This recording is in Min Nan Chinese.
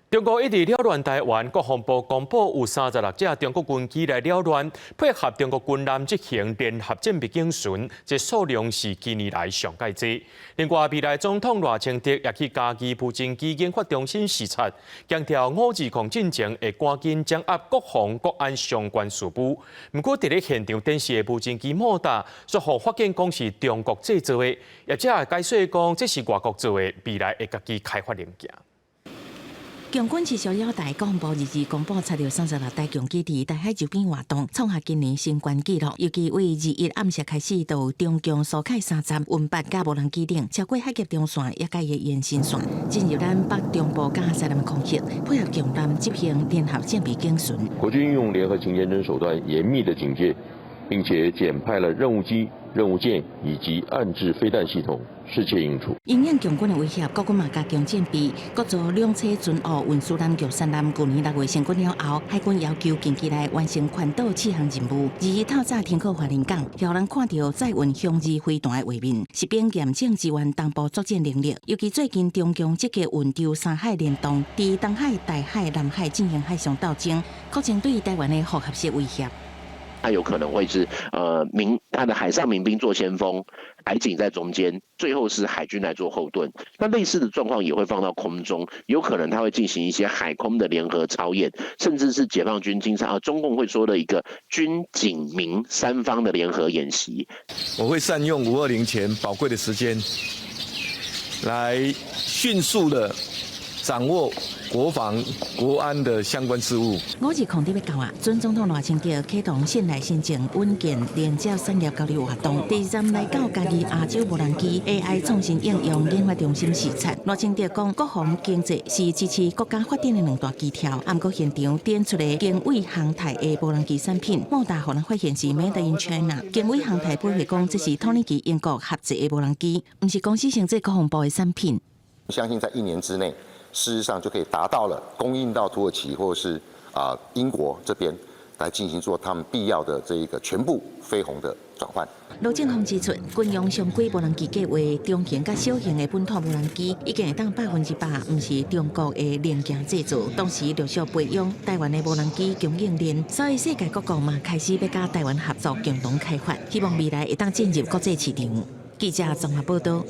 中國一直擾亂台灣，國防部公布有36架中國軍機來擾亂，配合中國軍艦執行聯合戰備警巡，這數量是近年來上蓋濟。另外，未來總統賴清德也去嘉義無人機研發中心視察，強調520進前會趕緊掌握國防國安相關事務。毋過，佇咧現場展示的無人機莫達，煞予發現講是中國製造的，業者解釋講這是外國做的，未來會家己開發零件。共軍持續擾台，國防部22公布查著36台共機佇台海周邊活動，創下今年新懸紀錄。尤其對21暗時開始，就中共蘇凱30、運八佮無人機等，超過海峽中線，抑佮伊的延伸線，進入咱北中部佮西南空域，配合共艦執行聯合戰備警巡。國軍運用聯合勤監偵手段，嚴密的警戒，並且檢派了任務機、任務艦以及岸置飛彈系統，適切應處。因應共軍的威脅，國軍嘛加強戰備，國造兩棲巡塢運輸艦玉山艦，舊年6月成軍了後，海軍要求近期內完成環島試航任務。22透早停靠花蓮港，予人看著載運雄二飛彈的畫面，實兵嚴正支援東部作戰能力。尤其最近中共積極運籌三海聯動，佇東海、台海、南海進行海上鬥爭，擴增對台灣的複合式威脅。它有可能會是民，它的海上民兵做先鋒，海警在中間，最後是海軍來做後盾。那類似的狀況也會放到空中，有可能它會進行一些海空的聯合操演，甚至是解放軍經常啊，中共會說的一個軍警民三方的聯合演習。我會善用520前寶貴的時間，來迅速的掌握國防國安的相關事務。520欲到啊，準總統賴清德啟動信賴新政穩健連接產業交流活動，第二站來到嘉義亞洲無人機 AI 創新應用研發中心視察。賴清德講，國防經濟是支持國家發展的兩大基調。毋過現場展出的經緯航太的無人機產品，莫達予人發現是 Made in China。經緯航太回應講，這是土耳其英國合製的無人機，毋是公司生做國防部的產品。相信在一年之內，事實上就可以達到了供應到土耳其或者是英國這邊來進行做他們必要的這一個全部飛鴻的轉換。盧政鋒指出，軍用常規無人機計劃中型佮小型的本土無人機，已經會當100%毋是中國的零件製造，同時陸續培養台灣的無人機供應鏈，所以世界各國嘛開始欲佮台灣合作共同開發，希望未來會當進入國際市場。記者綜合報道。